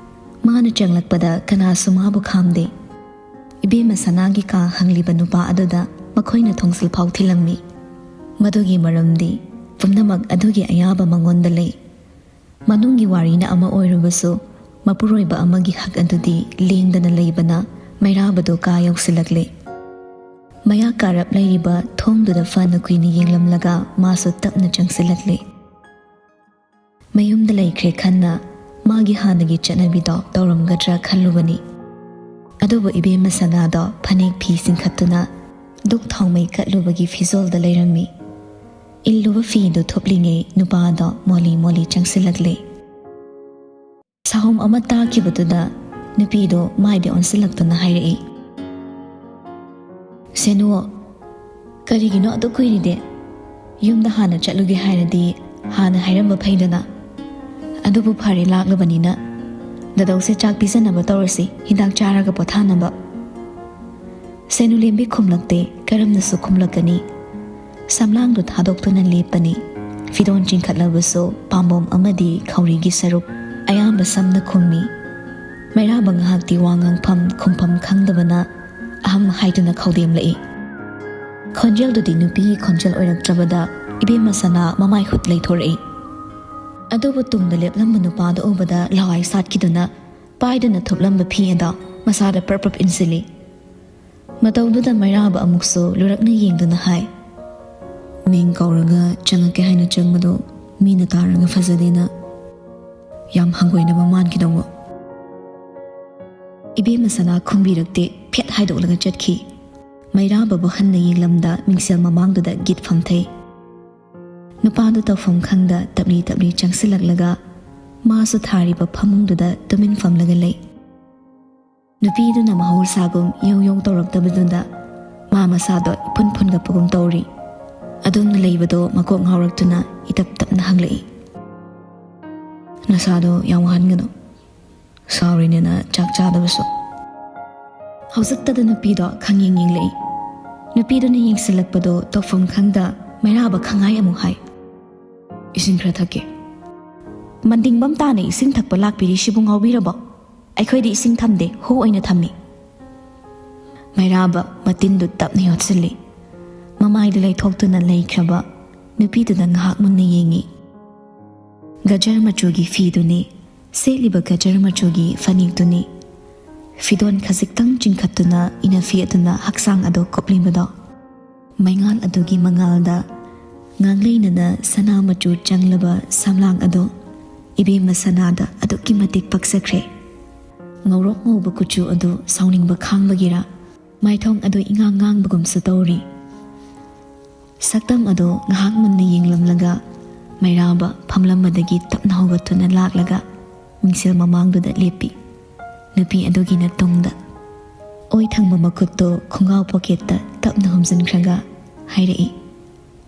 ꯃꯥꯅ ꯆꯪꯂꯛꯄꯗ ꯀꯅꯥꯁꯨ ꯃꯥꯕꯨ ꯈꯥꯝꯗꯦ꯫ ꯏꯕꯦꯝꯃ ꯁꯅꯥꯒꯤ ꯀꯥ ꯍꯪꯂꯤꯕ ꯅꯨꯄꯥ ꯑꯗꯨꯗ ꯃꯈꯣꯏꯅ ꯊꯣꯡꯁꯤꯜ ꯐꯥꯎ ꯊꯤꯜꯂꯝꯃꯤ꯫ ꯃꯗꯨꯒꯤ ꯃꯔꯝꯗꯤ ꯄꯨꯝꯅꯃꯛ ꯑꯗꯨꯒꯤ ꯑꯌꯥꯕ ꯃꯉꯣꯟꯗ ꯂꯩ꯫ ꯃꯅꯨꯡꯒꯤ ꯋꯥꯔꯤꯅ ꯑꯃ ꯑꯣꯏꯔꯕꯁꯨ, ꯃꯄꯨꯔꯣꯏꯕ ꯑꯃꯒꯤ ꯍꯛ ꯑꯗꯨꯗꯤ ꯂꯦꯡꯗꯅ ꯂꯩꯕꯅ ꯃꯩꯔꯥꯕꯗꯨ ꯀꯥ ꯌꯧꯁꯤꯜꯂꯛꯂꯦ꯫ ꯃꯌꯥ ꯀꯥꯔꯞ ꯂꯩꯔꯤꯕ ꯊꯣꯡꯗꯨꯗ ꯐꯅ ꯀꯨꯏꯅ ꯌꯦꯡꯂꯝꯂꯒ ꯃꯥꯁꯨ ꯇꯞꯅ ꯆꯪꯁꯤꯜꯂꯛꯂꯦ꯫ ꯃꯌꯨꯝꯗ ꯂꯩꯈ꯭ꯔꯦ ꯈꯟꯅ ꯃꯥꯒꯤ ꯍꯥꯟꯅꯒꯤ ꯆꯠꯅꯕꯤꯗꯣ ꯇꯧꯔꯝꯒꯗ꯭ꯔꯥ ꯈꯜꯂꯨꯕꯅꯤ꯫ ꯑꯗꯨꯕꯨ ꯏꯕꯦꯝꯃ ꯁꯅꯥꯗꯣ ꯐꯅꯦꯛ ꯐꯤ ꯆꯤꯡꯈꯠꯇꯨꯅ ꯗꯨꯛ ꯊꯥꯎꯃꯩ ꯀꯠꯂꯨꯕꯒꯤ ꯐꯤꯖꯣꯜꯗ ꯂꯩꯔꯝꯃꯤ꯫ ꯏꯜꯂꯨꯕ ꯐꯤꯗꯨ ꯊꯨꯞꯂꯤꯉꯩ ꯅꯨꯄꯥꯗꯣ ꯃꯣꯂꯤ ꯃꯣꯂꯤ ꯆꯪꯁꯤꯜꯂꯛꯂꯦ꯫ ꯁꯥꯍꯣꯝ ꯑꯃ ꯇꯥꯈꯤꯕꯗꯨꯗ ꯅꯨꯄꯤꯗꯣ ꯃꯥꯏꯗ ꯑꯣꯟꯁꯤꯜꯂꯛꯇꯨꯅ ꯍꯥꯏꯔꯛꯏ, "ꯁꯦꯅꯨ, ꯀꯔꯤꯒꯤꯅꯣ ꯑꯗꯨꯛ ꯀꯨꯏꯔꯤꯗꯤ? ꯌꯨꯝꯗ ꯍꯥꯟꯅ ꯆꯠꯂꯨꯒꯦ ꯍꯥꯏꯔꯗꯤ ꯍꯥꯟꯅ ꯍꯥꯏꯔꯝꯕ ꯐꯩꯗꯅ꯫ ꯑꯗꯨꯕꯨ ꯐꯔꯦ, ꯂꯥꯛꯂꯕꯅꯤꯅ ꯗꯥꯗꯧꯁꯦ ꯆꯥꯛ ꯄꯤꯖꯅꯕ ꯇꯧꯔꯁꯤ, ꯍꯤꯗꯥꯛ ꯆꯥꯔꯒ ꯄꯣꯊꯥꯅꯕ꯫" ꯁꯦꯅꯨꯂꯦꯝꯕꯤ ꯈꯨꯝꯂꯛꯇꯦ, ꯀꯔꯝꯅꯁꯨ ꯈꯨꯝꯂꯛꯀꯅꯤ? ꯁꯝꯂꯥꯡꯗꯨ ꯊꯥꯗꯣꯛꯇꯨꯅ ꯂꯦꯞꯄꯅꯤ꯫ ꯐꯤꯗꯣꯟ ꯆꯤꯡꯈꯠꯂꯕꯁꯨ ꯄꯥꯝꯕꯣꯝ ꯑꯃꯗꯤ ꯈꯧꯔꯤꯒꯤ ꯁꯔꯨꯛ ꯑꯌꯥꯝꯕ ꯁꯝꯅ ꯈꯨꯝꯃꯤ꯫ ꯃꯩꯔꯥꯕ ꯉꯥꯏꯍꯥꯛꯇꯤ ꯋꯥ ꯉꯥꯡꯐꯝ ꯈꯨꯝꯐꯝ ꯈꯪꯗꯕꯅ ꯑꯍꯝ ꯍꯥꯏꯗꯨꯅ ꯈꯧꯗꯦꯝꯂꯛꯏ꯫ ꯈꯣꯟꯖꯦꯜꯗꯨꯗꯤ ꯅꯨꯄꯤꯒꯤ ꯈꯣꯟꯖꯦꯜ ꯑꯣꯏꯔꯛꯇ꯭ꯔꯕꯗ ꯏꯕꯦꯝꯃ ꯁꯅꯥ ꯃꯃꯥꯏ ꯍꯨꯠ ꯂꯩꯊꯣꯔꯛꯏ꯫ ꯑꯗꯨꯕꯨ ꯇꯨꯡꯗ ꯂꯦꯞꯂꯝꯕ ꯅꯨꯄꯥꯗꯨ ꯎꯕꯗ ꯂꯋꯥꯏ ꯁꯥꯠꯈꯤꯗꯨꯅ ꯄꯥꯏꯗꯨꯅ ꯊꯨꯞꯂꯝꯕ ꯐꯤ ꯑꯗꯣ ꯃꯁꯥꯗ ꯄ꯭ꯔꯞ ꯄ꯭ꯔꯞ ꯏꯟꯁꯤꯜꯂꯤ꯫ ꯃꯇꯧꯗꯨꯗ ꯃꯩꯔꯥꯕ ꯑꯃꯨꯛꯁꯨ ꯂꯨꯔꯛꯅ ꯌꯦꯡꯗꯨꯅ ꯍꯥꯏ, "ꯃꯤꯡ ꯀꯧꯔꯒ ꯆꯪꯉꯛꯀꯦ ꯍꯥꯏꯅ ꯆꯪꯕꯗꯣ ꯃꯤꯅ ꯇꯥꯔꯒ ꯐꯖꯗꯦꯅ ꯌꯥꯝ ꯍꯪꯒꯣꯏꯅꯕ ꯃꯥꯟꯈꯤꯗꯧꯕ?" ꯏꯕꯦꯝꯃ ꯁꯅꯥ ꯈꯨꯝꯕꯤꯔꯛꯇꯦ, ꯐꯦꯠ ꯍꯥꯏꯗꯣꯛꯂꯒ ꯆꯠꯈꯤ꯫ ꯃꯩꯔꯥꯕꯕꯨ ꯍꯟꯅ ꯌꯦꯡꯂꯝꯗ ꯃꯤꯡꯁꯦꯜ ꯃꯃꯥꯡꯗꯨꯗ ꯒꯤꯠ ꯐꯝꯊꯩ꯫ ꯅꯨꯄꯥꯗꯨ ꯇꯧꯐꯝ ꯈꯪꯗ ꯇꯞꯂꯤ ꯇꯞꯂꯤ ꯆꯪꯁꯤꯜꯂꯛꯂꯒ ꯃꯥꯁꯨ ꯊꯥꯔꯤꯕ ꯐꯃꯨꯡꯗꯨꯗ ꯇꯨꯃꯤꯟ ꯐꯝꯂꯒ ꯂꯩ꯫ ꯅꯨꯄꯤꯗꯨꯅ ꯃꯍꯧꯁꯥꯒꯨꯝ ꯌꯧ ꯌꯧ ꯇꯧꯔꯛꯇꯕꯗꯨꯗ ꯃꯥ ꯃꯁꯥꯗꯣ ꯏꯐꯨꯟ ꯐꯨꯟꯒꯠꯄꯒꯨꯝ ꯇꯧꯔꯤ꯫ ꯑꯗꯨꯝꯅ ꯂꯩꯕꯗꯣ ꯃꯀꯣꯛ ꯉꯥꯎꯔꯛꯇꯨꯅ ꯏꯇꯞ ꯇꯞꯅ ꯍꯪꯂꯛꯏ, "ꯅꯁꯥꯗꯣ ꯌꯥꯝ ꯋꯥꯍꯟꯒꯅꯨ꯫ ꯁꯥꯎꯔꯤꯅꯦꯅ ꯆꯥꯛ ꯆꯥꯗꯕꯁꯨ?" ꯍꯧꯖꯤꯛꯇꯗ ꯅꯨꯄꯤꯗꯣ ꯈꯪꯌꯦꯡ ꯌꯦꯡꯂꯛꯏ꯫ ꯅꯨꯄꯤꯗꯨꯅ ꯌꯦꯡꯁꯤꯜꯂꯛꯄꯗꯣ ꯇꯧꯐꯝ ꯈꯪꯗ ꯃꯩꯔꯥꯕ ꯈꯪꯉꯥꯏ ꯑꯃꯨꯛ ꯍꯥꯏ, "ꯏꯁꯤꯡ ꯈꯔ ꯊꯛꯀꯦ꯫" "ꯃꯟꯗꯤꯡꯕꯝ ꯇꯥꯅ ꯏꯁꯤꯡ ꯊꯛꯄ ꯂꯥꯛꯄꯤꯔꯤꯁꯤꯕꯨ ꯉꯥꯎꯕꯤꯔꯕꯣ? ꯑꯩꯈꯣꯏꯗꯤ ꯏꯁꯤꯡ ꯊꯝꯗꯦ, ꯍꯨ ꯑꯣꯏꯅ ꯊꯝꯃꯤ꯫" ꯃꯩꯔꯥꯕ ꯃꯇꯤꯟꯗꯨ ꯇꯞꯅ ꯌꯣꯠꯁꯤꯜꯂꯤ꯫ ꯃꯃꯥꯏꯗꯨ ꯂꯩꯊꯣꯛꯇꯨꯅ ꯂꯩꯈ꯭ꯔꯕ ꯅꯨꯄꯤꯗꯨꯗ ꯉꯥꯏꯍꯥꯛ ꯃꯨꯟꯅ ꯌꯦꯡꯉꯤ꯫ ꯒꯖꯔ ꯃꯆꯨꯒꯤ ꯐꯤꯗꯨꯅꯤ, ꯁꯦꯠꯂꯤꯕ ꯒꯖꯔ ꯃꯆꯨꯒꯤ ꯐꯅꯦꯛꯇꯨꯅꯤ꯫ ꯐꯤꯗꯣꯟ ꯈꯖꯤꯛꯇꯪ ꯆꯤꯡꯈꯠꯇꯨꯅ ꯏꯅꯐꯤ ꯑꯗꯨꯅ ꯍꯛꯆꯥꯡ ꯑꯗꯨ ꯀꯨꯞꯂꯤꯕꯗꯣ꯫ ꯃꯩꯉꯥꯜ ꯑꯗꯨꯒꯤ ꯃꯉꯥꯜꯗ ꯉꯥꯡꯂꯩꯅꯅ ꯁꯅꯥ ꯃꯆꯨ ꯆꯪꯂꯕ ꯁꯝꯂꯥꯡ ꯑꯗꯨ ꯏꯕꯦꯝꯃ ꯁꯅꯥꯗ ꯑꯗꯨꯛꯀꯤ ꯃꯇꯤꯛ ꯄꯛꯆꯈ꯭ꯔꯦ꯫ ꯉꯧꯔꯣꯛ ꯉꯧꯕ ꯀꯨꯆꯨ ꯑꯗꯨ ꯁꯥꯎꯅꯤꯡꯕ ꯈꯥꯡꯕꯒꯤꯔ ꯃꯥꯏꯊꯣꯡ ꯑꯗꯨ ꯏꯉꯥꯡ ꯉꯥꯡꯕꯒꯨꯝꯁꯨ ꯇꯧꯔꯤ꯫ ꯁꯛꯇꯝ ꯑꯗꯨ ꯉꯥꯏꯍꯥꯛ ꯃꯨꯟꯅ ꯌꯦꯡꯂꯝꯂꯒ ꯃꯩꯔꯥꯕ ꯐꯝꯂꯝꯕꯗꯒꯤ ꯇꯞꯅ ꯍꯧꯒꯠꯇꯨꯅ ꯂꯥꯛꯂꯒ ꯃꯤꯡꯁꯦꯜ ꯃꯃꯥꯡꯗꯨꯗ ꯂꯦꯞꯄꯤ꯫ ꯅꯨꯄꯤ ꯑꯗꯨꯒꯤ ꯅꯇꯨꯡꯗ ꯑꯣꯏ ꯊꯪꯕ ꯃꯈꯨꯠꯇꯨ ꯈꯣꯡꯒ꯭ꯔꯥꯎ ꯄꯣꯀꯦꯠꯇ ꯇꯞꯅ ꯍꯨꯝꯖꯤꯟꯈ꯭ꯔꯒ ꯍꯥꯏꯔꯛꯏ,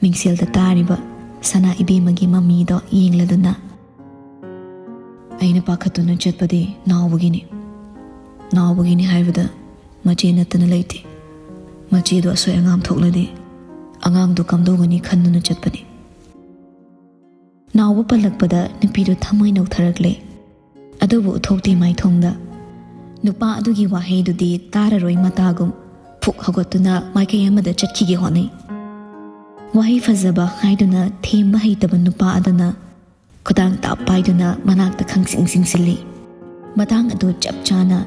ꯃꯤꯡꯁꯦꯜꯗ ꯇꯥꯔꯤꯕ ꯁꯅꯥ ꯏꯕꯦꯝꯃꯒꯤ ꯃꯃꯤꯗꯣ ꯌꯦꯡꯂꯗꯨꯅ꯫ "ꯑꯩꯅ ꯄꯥꯈꯠꯇꯨꯅ ꯆꯠꯄꯗꯤ ꯅꯥꯎꯕꯒꯤꯅꯤ꯫ ꯅꯥꯎꯕꯒꯤꯅꯤ ꯍꯥꯏꯕꯗ ꯃꯆꯦ ꯅꯠꯇꯅ ꯂꯩꯇꯦ꯫ ꯃꯆꯦꯗꯣ ꯑꯁꯣꯏ ꯑꯉꯥꯝ ꯊꯣꯛꯂꯗꯤ ꯑꯉꯥꯡꯗꯣ ꯀꯝꯗꯧꯒꯅꯤ ꯈꯟꯗꯨꯅ ꯆꯠꯄꯅꯤ꯫" ꯅꯥꯎꯕ ꯄꯜꯂꯛꯄꯗ ꯅꯨꯄꯤꯗꯨ ꯊꯃꯣꯏ ꯅꯧꯊꯔꯛꯂꯦ꯫ ꯑꯗꯨꯕꯨ ꯎꯊꯣꯛꯇꯦ ꯃꯥꯏꯊꯣꯡꯗ꯫ ꯅꯨꯄꯥ ꯑꯗꯨꯒꯤ ꯋꯥꯍꯩꯗꯨꯗꯤ ꯇꯥꯔꯔꯣꯏ ꯃꯇꯥꯒꯨꯝ ꯐꯨꯛ ꯍꯧꯒꯠꯇꯨꯅ ꯃꯥꯏꯀꯩ ꯑꯃꯗ ꯆꯠꯈꯤꯒꯦ ꯍꯣꯠꯅꯩ꯫ ꯋꯥꯍꯩ ꯐꯖꯕ ꯍꯥꯏꯗꯨꯅ ꯊꯦꯝꯕ ꯍꯩꯇꯕ ꯅꯨꯄꯥ ꯑꯗꯨꯅ ꯈꯨꯗꯥꯡ ꯇꯥꯞ ꯄꯥꯏꯗꯨꯅ ꯃꯅꯥꯛꯇ ꯈꯪꯆꯤꯡ ꯆꯤꯡꯁꯤꯜꯂꯤ꯫ ꯃꯇꯥꯡ ꯑꯗꯨ ꯆꯞ ꯆꯥꯅ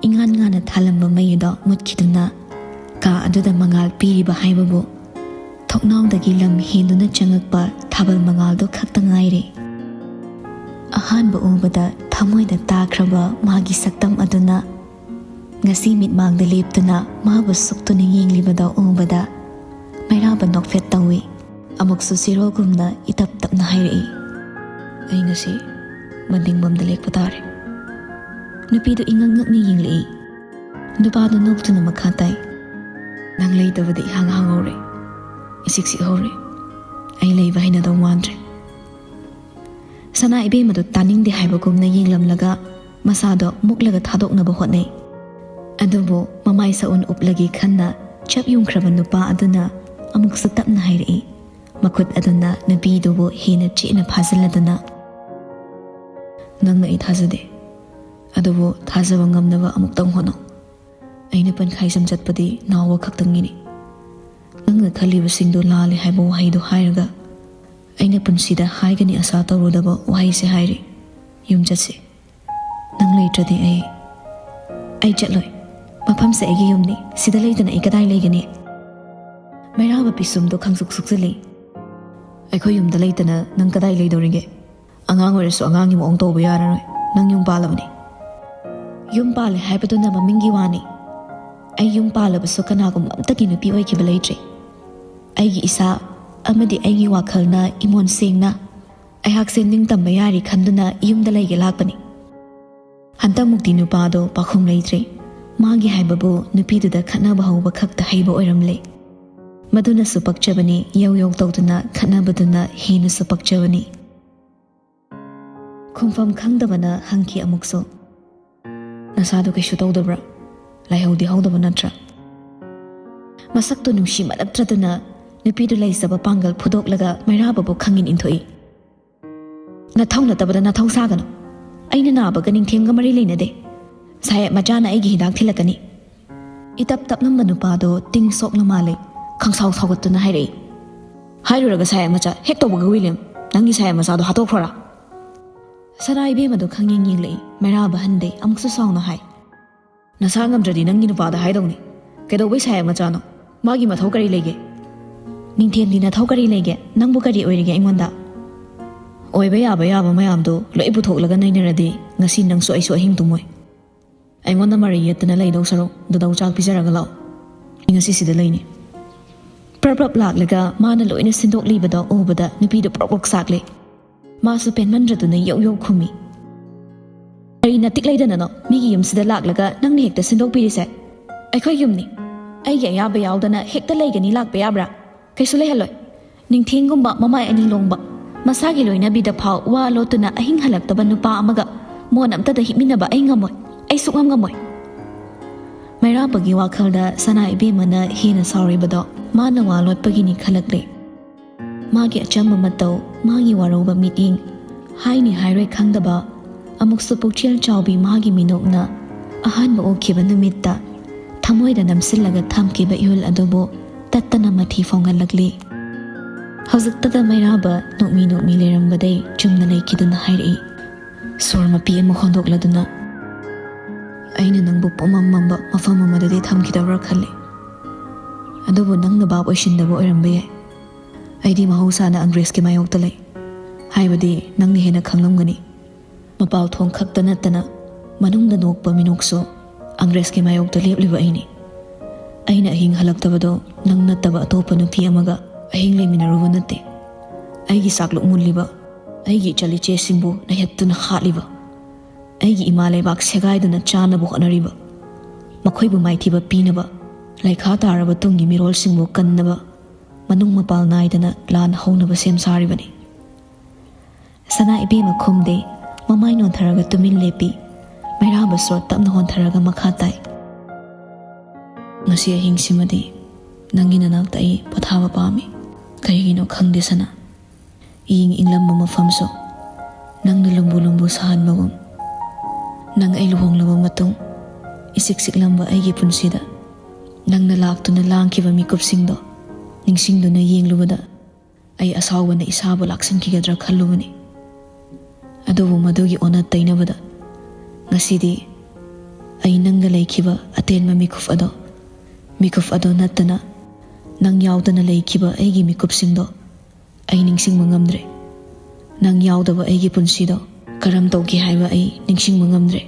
ꯏꯉꯥꯟ ꯉꯥꯟꯅ ꯊꯥꯜꯂꯝꯕ ꯃꯩ ꯑꯗꯣ ꯃꯨꯠꯈꯤꯗꯨꯅ ꯀꯥ ꯑꯗꯨꯗ ꯃꯉꯥꯜ ꯄꯤꯔꯤꯕ ꯍꯥꯏꯕꯕꯨ ꯊꯣꯡꯅꯥꯎꯗꯒꯤ ꯂꯝ ꯍꯦꯟꯗꯨꯅ ꯆꯪꯉꯛꯄ ꯊꯥꯕꯜ ꯃꯉꯥꯜꯗꯨ ꯈꯛꯇ ꯉꯥꯏꯔꯦ꯫ ꯑꯍꯥꯟꯕ ꯎꯕꯗ ꯊꯃꯣꯏꯗ ꯇꯥꯈ꯭ꯔꯕ ꯃꯥꯒꯤ ꯁꯛꯇꯝ ꯑꯗꯨꯅ ꯉꯁꯤ ꯃꯤꯠꯃꯥꯡꯗ ꯂꯦꯞꯇꯨꯅ ꯃꯥꯕꯨ ꯁꯨꯛꯇꯨꯅ ꯌꯦꯡꯂꯤꯕꯗꯣ ꯎꯕꯗ ꯃꯩꯔꯥꯕ ꯅꯣꯛꯐꯦꯠ ꯇꯧꯏ꯫ ꯑꯃꯨꯛꯁꯨ ꯁꯤꯔꯣꯒꯨꯝꯅ ꯏꯇꯞ ꯇꯞꯅ ꯍꯥꯏꯔꯛꯏ, "ꯑꯩ ꯉꯁꯤ ꯃꯅꯤꯡꯕꯝꯗ ꯂꯦꯛꯄ ꯇꯥꯔꯦ꯫" ꯅꯨꯄꯤꯗꯨ ꯏꯉꯛ ꯉꯛꯅ ꯌꯦꯡꯂꯛꯏ꯫ ꯅꯨꯄꯥꯗꯨ ꯅꯣꯛꯇꯨꯅ ꯃꯈꯥ ꯇꯥꯏ, "ꯅꯪ ꯂꯩꯇꯕꯗ ꯏꯍꯥꯡ ꯍꯥꯡꯍꯧꯔꯦ, ꯏꯆꯤꯛ ꯆꯤꯛꯍꯧꯔꯦ꯫ ꯑꯩ ꯂꯩꯕ ꯍꯩꯅꯗꯧ ꯃꯥꯟꯗ꯭ꯔꯦ꯫" ꯁꯅꯥ ꯏꯕꯦꯝꯃꯗꯨ ꯇꯥꯅꯤꯡꯗꯦ ꯍꯥꯏꯕꯒꯨꯝꯅ ꯌꯦꯡꯂꯝꯂꯒ ꯃꯁꯥꯗꯣ ꯃꯨꯛꯂꯒ ꯊꯥꯗꯣꯛꯅꯕ ꯍꯣꯠꯅꯩ꯫ ꯑꯗꯨꯕꯨ ꯃꯃꯥꯏ ꯁꯛꯎꯟ ꯎꯞꯂꯒꯦ ꯈꯟꯅ ꯆꯞ ꯌꯨꯡꯈ꯭ꯔꯕ ꯅꯨꯄꯥ ꯑꯗꯨꯅ ꯑꯃꯨꯛꯁꯨ ꯇꯞꯅ ꯍꯥꯏꯔꯛꯏ, ꯃꯈꯨꯠ ꯑꯗꯨꯅ ꯅꯨꯄꯤꯗꯨꯕꯨ ꯍꯦꯟꯅ ꯆꯦꯠꯅ ꯐꯥꯖꯤꯜꯂꯗꯨꯅ, "ꯅꯪꯅ ꯑꯩ ꯊꯥꯖꯗꯦ, ꯑꯗꯨꯕꯨ ꯊꯥꯖꯕ ꯉꯝꯅꯕ ꯑꯃꯨꯛꯇꯪ ꯍꯣꯠꯅꯧ꯫ ꯑꯩꯅ ꯄꯟꯈꯥꯏ ꯁꯝ ꯆꯠꯄꯗꯤ ꯅꯥꯎꯕ ꯈꯛꯇꯪꯒꯤꯅꯤ꯫ ꯅꯪꯅ ꯈꯜꯂꯤꯕꯁꯤꯡꯗꯨ ꯂꯥꯜꯂꯦ ꯍꯥꯏꯕ ꯋꯥꯍꯩꯗꯨ ꯍꯥꯏꯔꯒ ꯑꯩꯅ ꯄꯨꯟꯁꯤꯗ ꯍꯥꯏꯒꯅꯤ ꯑꯁꯥ ꯇꯧꯔꯨꯗꯕ ꯋꯥꯍꯩꯁꯦ ꯍꯥꯏꯔꯤ꯫ ꯌꯨꯝ ꯆꯠꯁꯤ꯫ ꯅꯪ ꯂꯩꯇ꯭ꯔꯗꯤ ꯑꯩ, ꯑꯩ ꯆꯠꯂꯣꯏ꯫ ꯃꯐꯝꯁꯦ ꯑꯩꯒꯤ ꯌꯨꯝꯅꯤ꯫ ꯁꯤꯗ ꯂꯩꯇꯅ ꯑꯩ ꯀꯗꯥꯏ ꯂꯩꯒꯅꯤ?" ꯃꯩꯔꯥꯕ ꯄꯤꯁꯨꯝꯗꯣ ꯈꯪꯁꯨꯛ ꯁꯨꯛꯆꯤꯜꯂꯤ꯫ "ꯑꯩꯈꯣꯏ ꯌꯨꯝꯗ ꯂꯩꯇꯅ ꯅꯪ ꯀꯗꯥꯏ ꯂꯩꯗꯧꯔꯤꯒꯦ? ꯑꯉꯥꯡ ꯑꯣꯏꯔꯁꯨ ꯑꯉꯥꯡꯒꯤ ꯃꯑꯣꯡ ꯇꯧꯕ ꯌꯥꯔꯔꯣꯏ꯫ ꯅꯪ ꯌꯨꯝ ꯄꯥꯜꯂꯕꯅꯤ꯫" "ꯌꯨꯝ ꯄꯥꯜꯂꯦ ꯍꯥꯏꯕꯗꯨꯅ ꯃꯃꯤꯡꯒꯤ ꯋꯥꯅꯤ꯫ ꯑꯩ ꯌꯨꯝ ꯄꯥꯜꯂꯕꯁꯨ ꯀꯅꯥꯒꯨꯝꯕ ꯑꯝꯇꯒꯤ ꯅꯨꯄꯤ ꯑꯣꯏꯈꯤꯕ ꯂꯩꯇ꯭ꯔꯤ꯫ ꯑꯩꯒꯤ ꯏꯁꯥ ꯑꯃꯗꯤ ꯑꯩꯒꯤ ꯋꯥꯈꯜꯅ ꯏꯃꯣꯟ ꯁꯦꯡꯅ ꯑꯩꯍꯥꯛꯁꯦ ꯅꯤꯡꯇꯝꯕ ꯌꯥꯔꯤ ꯈꯟꯗꯨꯅ ꯌꯨꯝꯗ ꯂꯩꯒꯦ ꯂꯥꯛꯄꯅꯤ꯫" ꯍꯟꯗꯛꯃꯨꯛꯇꯤ ꯅꯨꯄꯥꯗꯣ ꯄꯥꯈꯨꯝ ꯂꯩꯇ꯭ꯔꯦ꯫ ꯃꯥꯒꯤ ꯍꯥꯏꯕꯕꯨ ꯅꯨꯄꯤꯗꯨꯗ ꯈꯠꯅꯕ ꯍꯧꯕ ꯈꯛꯇ ꯍꯩꯕ ꯑꯣꯏꯔꯝꯂꯦ꯫ ꯃꯗꯨꯅꯁꯨ ꯄꯛꯆꯕꯅꯤ, ꯌꯧ ꯌꯧ ꯇꯧꯗꯨꯅ ꯈꯠꯅꯕꯗꯨꯅ ꯍꯦꯟꯅꯁꯨ ꯄꯛꯆꯕꯅꯤ꯫ ꯈꯨꯝꯐꯝ ꯈꯪꯗꯕꯅ ꯍꯪꯈꯤ ꯑꯃꯨꯛꯁꯨ, "ꯅꯁꯥꯗꯣ ꯀꯩꯁꯨ ꯇꯧꯗꯕ꯭ꯔꯥ? ꯂꯥꯏꯍꯧꯗꯤ ꯍꯧꯗꯕ ꯅꯠꯇ꯭ꯔꯥ?" ꯃꯁꯛꯇꯨ ꯅꯨꯡꯁꯤꯃꯜꯂꯛꯇ꯭ꯔꯗꯨꯅ ꯅꯨꯄꯤꯗꯨ ꯂꯩꯖꯕ ꯄꯥꯡꯒꯜ ꯐꯨꯗꯣꯛꯂꯒ ꯃꯩꯔꯥꯕꯕꯨ ꯈꯪꯏꯟ ꯏꯟꯊꯣꯛꯏ꯫ "ꯅꯊꯧ ꯅꯠꯇꯕꯗ ꯅꯊꯧ ꯁꯥꯒꯅꯨ꯫ ꯑꯩꯅ ꯅꯥꯕꯒ ꯅꯤꯡꯊꯦꯝꯒ ꯃꯔꯤ ꯂꯩꯅꯗꯦ꯫ ꯁꯥꯍꯦꯕ ꯃꯆꯥꯅ ꯑꯩꯒꯤ ꯍꯤꯗꯥꯛ ꯊꯤꯜꯂꯛꯀꯅꯤ꯫ ꯏꯇꯞ ꯇꯞꯂꯝꯕ ꯅꯨꯄꯥꯗꯣ ꯇꯤꯡ ꯁꯣꯛꯂ ꯃꯥꯜꯂꯦ꯫ ꯈꯪꯁꯥꯎ ꯁꯥꯎꯒꯠꯇꯨꯅ ꯍꯥꯏꯔꯛꯏ, "ꯍꯥꯏꯔꯨꯔꯒ ꯁꯥꯍꯦꯕ ꯃꯆꯥ ꯍꯦꯛ ꯇꯧꯕꯒ ꯋꯤꯂꯤꯌꯝ, ꯅꯪꯒꯤ ꯁꯥꯍꯦꯕ ꯃꯆꯥꯗꯣ ꯍꯥꯠꯇꯣꯛꯈ꯭ꯔꯣꯔꯥ?" ꯁꯅꯥ ꯏꯕꯦꯝꯃꯗꯣ ꯈꯪꯌꯦꯡ ꯌꯦꯡꯂꯛꯏ꯫ ꯃꯩꯔꯥꯕ ꯍꯟꯗꯦ꯫ ꯑꯃꯨꯛꯁꯨ ꯁꯥꯎꯅ ꯍꯥꯏ, "ꯅꯁꯥ ꯉꯝꯗ꯭ꯔꯗꯤ ꯅꯪꯒꯤ ꯅꯨꯄꯥꯗ ꯍꯥꯏꯗꯧꯅꯤ꯫ ꯀꯩꯗꯧꯕꯩ ꯁꯥꯍꯦꯕ ꯃꯆꯥꯅꯣ? ꯃꯥꯒꯤ ꯃꯊꯧ ꯀꯔꯤ ꯂꯩꯒꯦ?" "ꯅꯤꯡꯊꯦꯝꯗꯤ ꯅꯊꯧ ꯀꯔꯤ ꯂꯩꯒꯦ? ꯅꯪꯕꯨ ꯀꯔꯤ ꯑꯣꯏꯔꯤꯒꯦ ꯑꯩꯉꯣꯟꯗ?" "ꯑꯣꯏꯕ ꯌꯥꯕ ꯌꯥꯕ ꯃꯌꯥꯝꯗꯣ ꯂꯣꯏ ꯄꯨꯊꯣꯛꯂꯒ ꯅꯩꯅꯔꯗꯤ ꯉꯁꯤ ꯅꯪꯁꯨ ꯑꯩꯁꯨ ꯑꯍꯤꯡ ꯇꯨꯝꯃꯣꯏ꯫ ꯑꯩꯉꯣꯟꯗ ꯃꯔꯩ ꯌꯦꯠꯇꯅ ꯂꯩꯗꯧ ꯁꯔꯨꯛ ꯗꯗꯧ ꯆꯥꯛ ꯄꯤꯖꯔꯒ ꯂꯥꯛꯑꯣ꯫ ꯑꯩ ꯉꯁꯤ ꯁꯤꯗ ꯂꯩꯅꯤ꯫" ꯄ꯭ꯔꯞ ꯄ꯭ꯔꯞ ꯂꯥꯛꯂꯒ ꯃꯥꯅ ꯂꯣꯏꯅ ꯁꯤꯟꯗꯣꯛꯂꯤꯕꯗꯣ ꯎꯕꯗ ꯅꯨꯄꯤꯗꯣ ꯄ꯭ꯔꯣꯛ ꯄ꯭ꯔꯣꯛ ꯆꯥꯛꯂꯦ꯫ ꯃꯥꯁꯨ ꯄꯦꯟꯃꯟꯗ꯭ꯔꯗꯨꯅ ꯌꯧ ꯌꯧ ꯈꯨꯝꯃꯤ, "ꯀꯔꯤ ꯅꯇꯤꯛ ꯂꯩꯗꯅꯅꯣ ꯃꯤꯒꯤ ꯌꯨꯝꯁꯤꯗ ꯂꯥꯛꯂꯒ ꯅꯪꯅ ꯍꯦꯛꯇ ꯁꯤꯟꯗꯣꯛꯄꯤꯔꯤꯁꯦ? ꯑꯩꯈꯣꯏ ꯌꯨꯝꯅꯤ꯫ ꯑꯩꯒꯤ ꯑꯌꯥꯕ ꯌꯥꯎꯗꯅ ꯍꯦꯛꯇ ꯂꯩꯒꯅꯤ ꯂꯥꯛꯄ ꯌꯥꯕ꯭ꯔꯥ? ꯀꯩꯁꯨ ꯂꯩꯍꯜꯂꯣꯏ꯫" ꯅꯤꯡꯊꯦꯡꯒꯨꯝꯕ ꯃꯃꯥꯏ ꯑꯅꯤ ꯂꯣꯡꯕ, ꯃꯁꯥꯒꯤ ꯂꯣꯏꯅꯕꯤꯗ ꯐꯥꯎ ꯋꯥ ꯂꯣꯠꯇꯨꯅ ꯑꯍꯤꯡ ꯍꯜꯂꯛꯇꯕ ꯅꯨꯄꯥ ꯑꯃꯒ ꯃꯣꯟ ꯑꯝꯇꯗ ꯍꯤꯞꯃꯤꯟꯅꯕ ꯑꯩ ꯉꯝꯃꯣꯏ꯫ ꯑꯩ ꯁꯨꯛꯉꯝ ꯉꯝꯃꯣꯏ꯫ ꯃꯩꯔꯥꯕꯒꯤ ꯋꯥꯈꯜꯗ ꯁꯅꯥ ꯏꯕꯦꯝꯃꯅ ꯍꯦꯟꯅ ꯁꯥꯎꯔꯤꯕꯗꯣ ꯃꯥꯅ ꯋꯥ ꯂꯣꯠꯄꯒꯤꯅꯤ ꯈꯜꯂꯛꯂꯦ꯫ ꯃꯥꯒꯤ ꯑꯆꯝꯕ ꯃꯇꯧ, ꯃꯥꯒꯤ ꯋꯥꯔꯧꯕ ꯃꯤꯠꯌꯦꯡ, ꯍꯥꯏꯅꯤ ꯍꯥꯏꯔꯣꯏ ꯈꯪꯗꯕ, ꯑꯃꯨꯛꯁꯨ ꯄꯨꯛꯆꯦꯜ ꯆꯥꯎꯕꯤ ꯃꯥꯒꯤ ꯃꯤꯅꯣꯛꯅ ꯑꯍꯥꯟꯕ ꯎꯈꯤꯕ ꯅꯨꯃꯤꯠꯇ ꯊꯃꯣꯏꯗ ꯅꯝꯁꯤꯜꯂꯒ ꯊꯝꯈꯤꯕ ꯏꯍꯨꯜ ꯑꯗꯨꯕꯨ ꯇꯠꯇꯅ ꯃꯊꯤ ꯐꯣꯡꯍꯜꯂꯛꯂꯤ꯫ ꯍꯧꯖꯤꯛꯇꯗ ꯃꯩꯔꯥꯕ ꯅꯣꯛꯃꯤ ꯅꯣꯛꯃꯤ ꯂꯩꯔꯝꯕꯗꯩ ꯆꯨꯝꯅ ꯂꯩꯈꯤꯗꯨꯅ ꯍꯥꯏꯔꯛꯏ, ꯁꯣꯔ ꯃꯄꯤ ꯑꯃ ꯍꯣꯟꯗꯣꯛꯂꯗꯨꯅ꯫ "ꯑꯩꯅ ꯅꯪꯕꯨ ꯄꯨꯝꯃꯝ ꯃꯝꯕ ꯃꯐꯝ ꯑꯃꯗꯗꯤ ꯊꯝꯈꯤꯗꯕ꯭ꯔꯥ ꯈꯜꯂꯤ꯫ ꯑꯗꯨꯕꯨ ꯅꯪꯅ ꯚꯥꯞ ꯑꯣꯏꯁꯤꯟꯗꯕ ꯑꯣꯏꯔꯝꯕ ꯌꯥꯏ꯫ ꯑꯩꯗꯤ ꯃꯍꯧꯁꯥꯅ ꯑꯪꯒ꯭ꯔꯦꯖꯀꯤ ꯃꯥꯌꯣꯛꯇ ꯂꯩ꯫ ꯍꯥꯏꯕꯗꯤ ꯅꯪꯅ ꯍꯦꯟꯅ ꯈꯪꯂꯝꯒꯅꯤ꯫ ꯃꯄꯥꯜ ꯊꯣꯡ ꯈꯛꯇ ꯅꯠꯇꯅ ꯃꯅꯨꯡꯗ ꯅꯣꯛꯄ ꯃꯤꯅꯣꯛꯁꯨ ꯑꯪꯒ꯭ꯔꯦꯖꯀꯤ ꯃꯥꯌꯣꯛꯇ ꯂꯦꯞꯂꯤꯕ ꯑꯩꯅꯤ꯫ ꯑꯩꯅ ꯑꯍꯤꯡ ꯍꯜꯂꯛꯇꯕꯗꯣ ꯅꯪ ꯅꯠꯇꯕ ꯑꯇꯣꯞꯄ ꯅꯨꯄꯤ ꯑꯃꯒ ꯑꯍꯤꯡ ꯂꯩꯃꯤꯟꯅꯔꯨꯕ ꯅꯠꯇꯦ꯫ ꯑꯩꯒꯤ ꯆꯥꯛꯂꯨꯛ ꯃꯨꯜꯂꯤꯕ, ꯑꯩꯒꯤ ꯏꯆꯜ ꯏꯆꯦꯁꯤꯡꯕꯨ ꯅꯩꯍꯠꯇꯨꯅ ꯍꯥꯠꯂꯤꯕ, ꯑꯩꯒꯤ ꯏꯃꯥ ꯂꯩꯕꯥꯛ ꯁꯦꯒꯥꯏꯗꯨꯅ ꯆꯥꯅꯕ ꯍꯣꯠꯅꯔꯤꯕ, ꯃꯈꯣꯏꯕꯨ ꯃꯥꯏꯊꯤꯕ ꯄꯤꯅꯕ, ꯂꯩꯈꯥ ꯇꯥꯔꯕ ꯇꯨꯡꯒꯤ ꯃꯤꯔꯣꯜꯁꯤꯡꯕꯨ ꯀꯟꯅꯕ ꯃꯅꯨꯡ ꯃꯄꯥꯜ ꯅꯥꯏꯗꯅ ꯂꯥꯟ ꯍꯧꯅꯕ ꯁꯦꯝ ꯁꯥꯔꯤꯕꯅꯤ꯫" ꯁꯅꯥ ꯏꯕꯦꯝꯃ ꯈꯨꯝꯗꯦ꯫ ꯃꯃꯥꯏ ꯅꯣꯟꯊꯔꯒ ꯇꯨꯃꯤꯟ ꯂꯦꯞꯄꯤ꯫ ꯃꯩꯔꯥꯕ ꯁꯣꯔ ꯇꯞꯅ ꯍꯣꯟꯊꯔꯒ ꯃꯈꯥ ꯇꯥꯏ, "ꯉꯁꯤ ꯑꯍꯤꯡꯁꯤꯃꯗꯤ ꯅꯪꯒꯤ ꯅꯅꯥꯛꯇ ꯑꯩ ꯄꯣꯊꯥꯕ ꯄꯥꯝꯃꯤ꯫ ꯀꯔꯤꯒꯤꯅꯣ ꯈꯪꯗꯦ ꯁꯅꯥ, ꯏꯪ ꯏꯪꯂꯝꯕ ꯃꯐꯝꯁꯨ ꯅꯪꯅ ꯂꯨꯝꯕꯨ ꯂꯨꯝꯕꯨ ꯁꯥꯍꯟꯕꯒꯨꯝ ꯅꯪ ꯑꯩ ꯂꯨꯍꯣꯡꯂꯕ ꯃꯇꯨꯡ, ꯏꯁꯤꯛ ꯁꯤꯛꯂꯝꯕ ꯑꯩꯒꯤ ꯄꯨꯟꯁꯤꯗ ꯅꯪꯅ ꯂꯥꯛꯇꯨꯅ ꯂꯥꯡꯈꯤꯕ ꯃꯤꯀꯨꯞꯁꯤꯡꯗꯣ ꯅꯤꯡꯁꯤꯡꯗꯨꯅ ꯌꯦꯡꯂꯨꯕꯗ, ꯑꯩ ꯑꯁꯥꯎꯕꯅ ꯏꯁꯥꯕꯨ ꯂꯥꯛꯁꯤꯟꯈꯤꯒꯗ꯭ꯔꯥ ꯈꯜꯂꯨꯕꯅꯤ꯫ ꯑꯗꯨꯕꯨ ꯃꯗꯨꯒꯤ ꯑꯣꯟꯅ ꯇꯩꯅꯕꯗ, ꯉꯁꯤꯗꯤ ꯑꯩ ꯅꯪꯒ ꯂꯩꯈꯤꯕ ꯑꯇꯦꯟꯕ ꯃꯤꯀꯨꯞ ꯑꯗꯣ, ꯃꯤꯀꯨꯞ ꯑꯗꯣ ꯅꯠꯇꯅ ꯅꯪ ꯌꯥꯎꯗꯅ ꯂꯩꯈꯤꯕ ꯑꯩꯒꯤ ꯃꯤꯀꯨꯞꯁꯤꯡꯗꯣ ꯑꯩ ꯅꯤꯡꯁꯤꯡꯕ ꯉꯝꯗ꯭ꯔꯦ꯫ ꯅꯪ ꯌꯥꯎꯗꯕ ꯑꯩꯒꯤ ꯄꯨꯟꯁꯤꯗꯣ ꯀꯔꯝ ꯇꯧꯒꯦ ꯍꯥꯏꯕ ꯑꯩ ꯅꯤꯡꯁꯤꯡꯕ ꯉꯝꯗ꯭ꯔꯦ꯫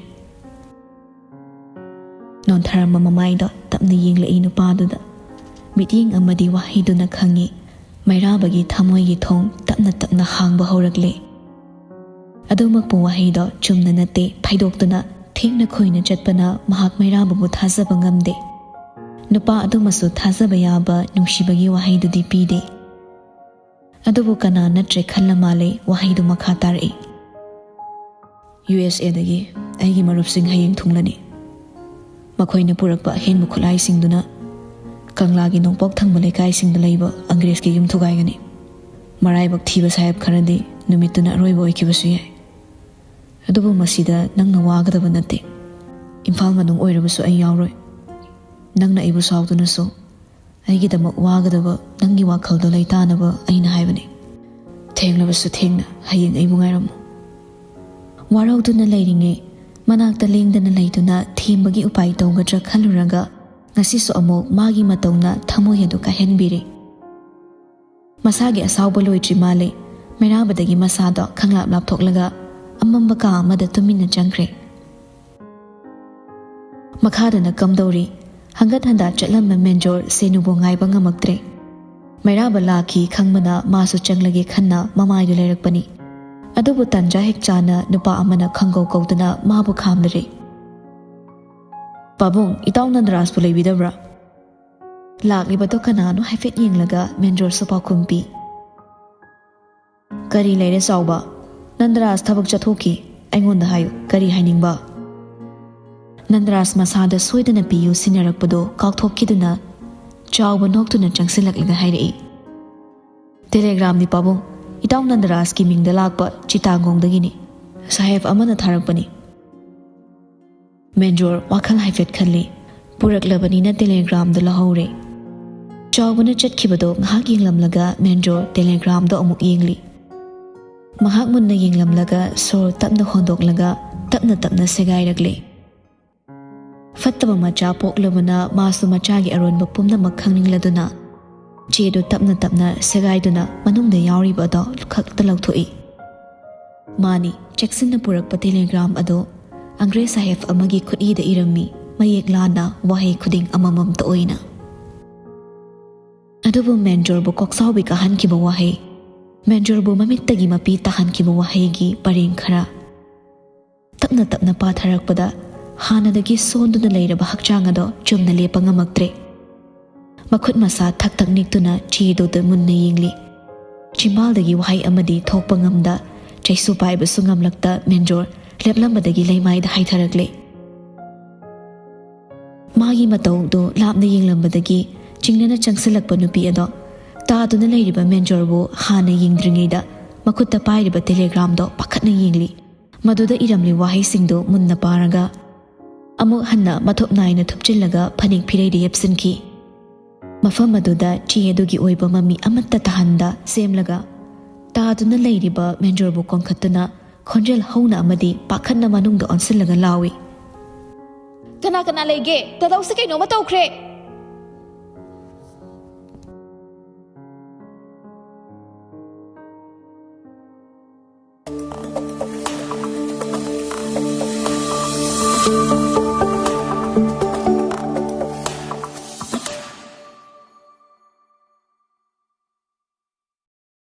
ꯅꯣꯟꯊꯔꯝꯕ ꯃꯃꯥꯏꯗꯣ ꯇꯞꯅ ꯌꯦꯡꯂꯛꯏ ꯅꯨꯄꯥꯗꯨꯗ꯫ ꯃꯤꯠꯌꯦꯡ ꯑꯃꯗꯤ ꯋꯥꯍꯩꯗꯨꯅ ꯈꯪꯉꯤ, ꯃꯩꯔꯥꯕꯒꯤ ꯊꯃꯣꯏꯒꯤ ꯊꯣꯡ ꯇꯞꯅ ꯇꯞꯅ ꯍꯥꯡꯕ ꯍꯧꯔꯛꯂꯦ꯫ ꯑꯗꯨꯃꯛꯄꯨ ꯋꯥꯍꯩꯗꯣ ꯆꯨꯝꯅ ꯅꯠꯇꯦ, ꯐꯩꯗꯣꯛꯇꯨꯅ ꯊꯦꯡꯅ ꯈꯣꯏꯅ ꯆꯠꯄꯅ ꯃꯍꯥꯛ ꯃꯩꯔꯥꯕꯕꯨ ꯊꯥꯖꯕ ꯉꯝꯗꯦ꯫ ꯅꯨꯄꯥ ꯑꯗꯨꯃꯁꯨ ꯊꯥꯖꯕ ꯌꯥꯕ ꯅꯨꯡꯁꯤꯕꯒꯤ ꯋꯥꯍꯩꯗꯨꯗꯤ ꯄꯤꯗꯦ꯫ ꯑꯗꯨꯕꯨ ꯀꯅꯥ ꯅꯠꯇ꯭ꯔꯦ ꯈꯜꯂ ꯃꯥꯜꯂꯦ ꯋꯥꯍꯩꯗꯨ ꯃꯈꯥ ꯇꯥꯔꯛꯏ꯫ "ꯌꯨ ꯑꯦꯁ ꯑꯦꯗꯒꯤ ꯑꯩꯒꯤ ꯃꯔꯨꯞꯁꯤꯡ ꯍꯌꯦꯡ ꯊꯨꯡꯂꯅꯤ꯫ ꯃꯈꯣꯏꯅ ꯄꯨꯔꯛꯄ ꯑꯍꯦꯟꯕ ꯈꯨꯠꯂꯥꯏꯁꯤꯡꯗꯨꯅ ꯀꯪꯂꯥꯒꯤ ꯅꯣꯡꯄꯣꯛ ꯊꯪꯕ ꯂꯩꯀꯥꯏꯁꯤꯡꯗ ꯂꯩꯕ ꯑꯪꯒ꯭ꯔꯦꯖꯀꯤ ꯌꯨꯝ ꯊꯨꯒꯥꯏꯒꯅꯤ꯫ ꯃꯔꯥꯏꯕꯛ ꯊꯤꯕ ꯁꯥꯍꯦꯕ ꯈꯔꯗꯤ ꯅꯨꯃꯤꯠꯇꯨꯅ ꯑꯔꯣꯏꯕ ꯑꯣꯏꯈꯤꯕꯁꯨ ꯌꯥꯏ꯫ ꯑꯗꯨꯕꯨ ꯃꯁꯤꯗ ꯅꯪꯅ ꯋꯥꯒꯗꯕ ꯅꯠꯇꯦ꯫ ꯏꯝꯐꯥꯜ ꯃꯅꯨꯡ ꯑꯣꯏꯔꯕꯁꯨ ꯑꯩ ꯌꯥꯎꯔꯣꯏ꯫ ꯅꯪꯅ ꯑꯩꯕꯨ ꯁꯥꯎꯗꯨꯅꯁꯨ ꯑꯩꯒꯤꯗꯃꯛ ꯋꯥꯒꯗꯕ ꯅꯪꯒꯤ ꯋꯥꯈꯜꯗꯣ ꯂꯩꯇꯥꯅꯕ ꯑꯩꯅ ꯍꯥꯏꯕꯅꯤ꯫ ꯊꯦꯡꯂꯕꯁꯨ ꯊꯦꯡꯅ ꯍꯌꯦꯡ ꯑꯩꯕꯨ ꯉꯥꯏꯔꯝꯃꯨ꯫" ꯋꯥꯔꯧꯗꯨꯅ ꯂꯩꯔꯤꯉꯩ, ꯃꯅꯥꯛꯇ ꯂꯦꯡꯗꯅ ꯂꯩꯗꯨꯅ ꯊꯦꯝꯕꯒꯤ ꯎꯄꯥꯏ ꯇꯧꯒꯗ꯭ꯔꯥ ꯈꯜꯂꯨꯔꯒ, ꯉꯁꯤꯁꯨ ꯑꯃꯨꯛ ꯃꯥꯒꯤ ꯃꯇꯧꯅ ꯊꯃꯣꯏ ꯑꯗꯨ ꯀꯥꯏꯍꯟꯕꯤꯔꯦ꯫ ꯃꯁꯥꯒꯤ ꯑꯁꯥꯎꯕ ꯂꯣꯏꯗ꯭ꯔꯤ ꯃꯥꯜꯂꯦ꯫ ꯃꯩꯔꯥꯕꯗꯒꯤ ꯃꯁꯥꯗꯣ ꯈꯪꯂꯥꯞ ꯂꯥꯞꯊꯣꯛꯂꯒ ꯑꯃꯝꯕ ꯀꯥ ꯑꯃꯗ ꯇꯨꯃꯤꯟꯅ ꯆꯪꯈ꯭ꯔꯦ꯫ ꯃꯈꯥꯗꯅ ꯀꯝꯗꯧꯔꯤ? ꯍꯪꯒꯠ ꯍꯟꯗꯥ ꯆꯠꯂꯝꯕ ꯃꯦꯟꯖꯣꯔ ꯁꯦꯅꯨꯕꯨ ꯉꯥꯏꯕ ꯉꯝꯃꯛꯇ꯭ꯔꯦ꯫ ꯃꯩꯔꯥꯕ ꯂꯥꯛꯈꯤ ꯈꯪꯕꯅ ꯃꯥꯁꯨ ꯆꯪꯂꯒꯦ ꯈꯟꯅ ꯃꯃꯥꯏꯗꯨ ꯂꯩꯔꯛꯄꯅꯤ꯫ ꯑꯗꯨꯕꯨ ꯇꯟꯖꯥ ꯍꯦꯛ ꯆꯥꯅ ꯅꯨꯄꯥ ꯑꯃꯅ ꯈꯪꯒꯧ ꯀꯧꯗꯨꯅ ꯃꯥꯕꯨ ꯈꯥꯝꯂꯔꯦ꯫ "ꯄꯥꯕꯨꯡ, ꯏꯇꯥꯎ ꯅꯟꯗꯔꯥꯖꯄꯨ ꯂꯩꯕꯤꯗꯕ꯭ꯔꯥ?" ꯂꯥꯛꯂꯤꯕꯗꯣ ꯀꯅꯥꯅꯣ ꯍꯥꯏꯐꯦꯠ ꯌꯦꯡꯂꯒ ꯃꯦꯟꯖꯣꯔꯁꯨ ꯄꯥꯎꯈꯨꯝ ꯄꯤ꯫ "ꯀꯔꯤ ꯂꯩꯔꯦ ꯆꯥꯎꯕ?" "ꯅꯟꯗꯔꯥꯖ ꯊꯕꯛ ꯆꯠꯊꯣꯛꯈꯤ꯫ ꯑꯩꯉꯣꯟꯗ ꯍꯥꯏꯌꯨ, ꯀꯔꯤ ꯍꯥꯏꯅꯤꯡꯕ?" ꯅꯟꯗꯔꯥꯖ ꯃꯁꯥꯗ ꯁꯣꯏꯗꯅ ꯄꯤꯌꯨ ꯁꯤꯟꯅꯔꯛꯄꯗꯣ ꯀꯥꯎꯊꯣꯛꯈꯤꯗꯨꯅ ꯆꯥꯎꯕ ꯅꯣꯛꯇꯨꯅ ꯆꯪꯁꯤꯜꯂꯛꯂꯒ ꯍꯥꯏꯔꯛꯏ꯫ "ꯇꯦꯂꯦꯒ꯭ꯔꯥꯝꯅꯤ ꯄꯥꯕꯨꯡ, ꯏꯇꯥꯎ ꯅꯟꯗꯔꯥꯖꯀꯤ ꯃꯤꯡꯗ ꯂꯥꯛꯄ ꯆꯤꯇꯥꯒꯣꯡꯗꯒꯤꯅꯤ꯫ ꯁꯥꯍꯦꯕ ꯑꯃꯅ ꯊꯥꯔꯛꯄꯅꯤ꯫" ꯃꯦꯟꯖꯣꯔ ꯋꯥꯈꯜ ꯍꯥꯏꯐꯦꯠ ꯈꯜꯂꯤ꯫ ꯄꯨꯔꯛꯂꯕꯅꯤꯅ ꯇꯦꯂꯦꯒ꯭ꯔꯥꯝꯗꯨ ꯂꯧꯍꯧꯔꯦ꯫ ꯆꯥꯎꯕꯅ ꯆꯠꯈꯤꯕꯗꯣ ꯉꯥꯏꯍꯥꯛ ꯌꯦꯡꯂꯝꯂꯒ ꯃꯦꯟꯖꯣꯔ ꯇꯦꯂꯦꯒ꯭ꯔꯥꯝꯗꯣ ꯑꯃꯨꯛ ꯌꯦꯡꯂꯤ꯫ ꯃꯍꯥꯛ ꯃꯨꯟꯅ ꯌꯦꯡꯂꯝꯂꯒ ꯁꯣꯔ ꯇꯞꯅ ꯍꯣꯟꯗꯣꯛꯂꯒ ꯇꯞꯅ ꯇꯞꯅ ꯁꯦꯒꯥꯏꯔꯛꯂꯦ꯫ ꯐꯠꯇꯕ ꯃꯆꯥ ꯄꯣꯛꯂꯕꯅ ꯃꯥꯁꯨ ꯃꯆꯥꯒꯤ ꯑꯔꯣꯟꯕ ꯄꯨꯝꯅꯃꯛ ꯈꯪꯅꯤꯡꯂꯗꯨꯅ ꯆꯦꯗꯨ ꯇꯞꯅ ꯇꯞꯅ ꯁꯦꯒꯥꯏꯗꯨꯅ ꯃꯅꯨꯡꯗ ꯌꯥꯎꯔꯤꯕ ꯑꯗꯣ ꯈꯛꯇ ꯂꯧꯊꯣꯛꯏ꯫ ꯃꯥꯅꯤ, ꯆꯦꯛꯁꯤꯟꯅ ꯄꯨꯔꯛꯄ ꯇꯦꯂꯦꯒ꯭ꯔꯥꯝ ꯑꯗꯣ ꯑꯪꯒ꯭ꯔꯦꯖ ꯁꯥꯍꯦꯕ ꯑꯃꯒꯤ ꯈꯨꯠꯏꯗ ꯏꯔꯝꯃꯤ, ꯃꯌꯦꯛ ꯂꯥꯟꯅ ꯋꯥꯍꯩ ꯈꯨꯗꯤꯡ ꯑꯃꯃꯝꯇ ꯑꯣꯏꯅ꯫ ꯑꯗꯨꯕꯨ ꯃꯦꯟꯖꯣꯔꯕꯨ ꯀꯣꯛꯆꯥꯎꯕꯤ ꯀꯥꯍꯟꯈꯤꯕ ꯋꯥꯍꯩ, ꯃꯦꯟꯖꯣꯔꯕꯨ ꯃꯃꯤꯠꯇꯒꯤ ꯃꯄꯤ ꯇꯥꯍꯟꯈꯤꯕ ꯋꯥꯍꯩꯒꯤ ꯄꯔꯦꯡ ꯈꯔ ꯇꯞꯅ ꯇꯞꯅ ꯄꯥꯊꯔꯛꯄꯗ ꯍꯥꯟꯅꯗꯒꯤ ꯁꯣꯟꯗꯨꯅ ꯂꯩꯔꯕ ꯍꯛꯆꯥꯡ ꯑꯗꯣ ꯆꯨꯝꯅ ꯂꯦꯞꯄ ꯉꯝꯃꯛꯇ꯭ꯔꯦ꯫ ꯃꯈꯨꯠ ꯃꯁꯥ ꯊꯛ ꯊꯛ ꯅꯤꯛꯇꯨꯅ ꯆꯦꯗꯨꯗ ꯃꯨꯟꯅ ꯌꯦꯡꯂꯤ꯫ ꯆꯤꯝꯕꯥꯜꯗꯒꯤ ꯋꯥꯍꯩ ꯑꯃꯗꯤ ꯊꯣꯛꯄ ꯉꯝꯗ, ꯆꯩꯁꯨ ꯄꯥꯏꯕꯁꯨ ꯉꯝꯂꯛꯇ ꯃꯦꯟꯖꯣꯔ ꯂꯦꯞꯂꯝꯕꯗꯒꯤ ꯂꯩꯃꯥꯏꯗ ꯍꯥꯏꯊꯔꯛꯂꯦ꯫ ꯃꯥꯒꯤ ꯃꯇꯧꯗꯨ ꯂꯥꯞꯅ ꯌꯦꯡꯂꯝꯕꯗꯒꯤ ꯆꯤꯡꯅꯅ ꯆꯪꯁꯤꯜꯂꯛꯄ ꯅꯨꯄꯤ ꯑꯗꯣ ꯇꯥꯗꯨꯅ ꯂꯩꯔꯤꯕ ꯃꯦꯟꯖꯣꯔꯕꯨ ꯍꯥꯟꯅ ꯌꯦꯡꯗ꯭ꯔꯤꯉꯩꯗ ꯃꯈꯨꯠꯇ ꯄꯥꯏꯔꯤꯕ ꯇꯦꯂꯦꯒ꯭ꯔꯥꯝꯗꯣ ꯄꯥꯈꯠꯅ ꯌꯦꯡꯂꯤ꯫ ꯃꯗꯨꯗ ꯏꯔꯝꯂꯤ ꯋꯥꯍꯩꯁꯤꯡꯗꯨ ꯃꯨꯟꯅ ꯄꯥꯔꯒ ꯑꯃꯨꯛ ꯍꯟꯅ ꯃꯊꯨꯞ ꯅꯥꯏꯅ ꯊꯨꯞꯆꯤꯜꯂꯒ ꯐꯅꯦꯛ ꯐꯤꯔꯩꯗ ꯌꯦꯞꯁꯤꯟꯈꯤ꯫ ꯃꯐꯝ ꯑꯗꯨꯗ ꯆꯦ ꯑꯗꯨꯒꯤ ꯑꯣꯏꯕ ꯃꯃꯤ ꯑꯃꯠꯇ ꯇꯥꯍꯟꯗ ꯁꯦꯝꯂꯒ ꯇꯥꯗꯨꯅ ꯂꯩꯔꯤꯕ ꯃꯦꯟꯖꯣꯔꯕꯨ ꯀꯣꯟꯈꯠꯇꯨꯅ ꯈꯣꯟꯖꯦꯜ ꯍꯧꯅ ꯑꯃꯗꯤ ꯄꯥꯈꯠꯅ ꯃꯅꯨꯡꯗ ꯑꯣꯟꯁꯤꯜꯂꯒ ꯂꯥꯎꯏ꯫ "ꯀꯅꯥ ꯀꯅꯥ ꯂꯩꯒꯦ? ꯇꯥꯗꯧꯁꯦ ꯀꯩꯅꯣꯝꯃ ꯇꯧꯈ꯭ꯔꯦ!"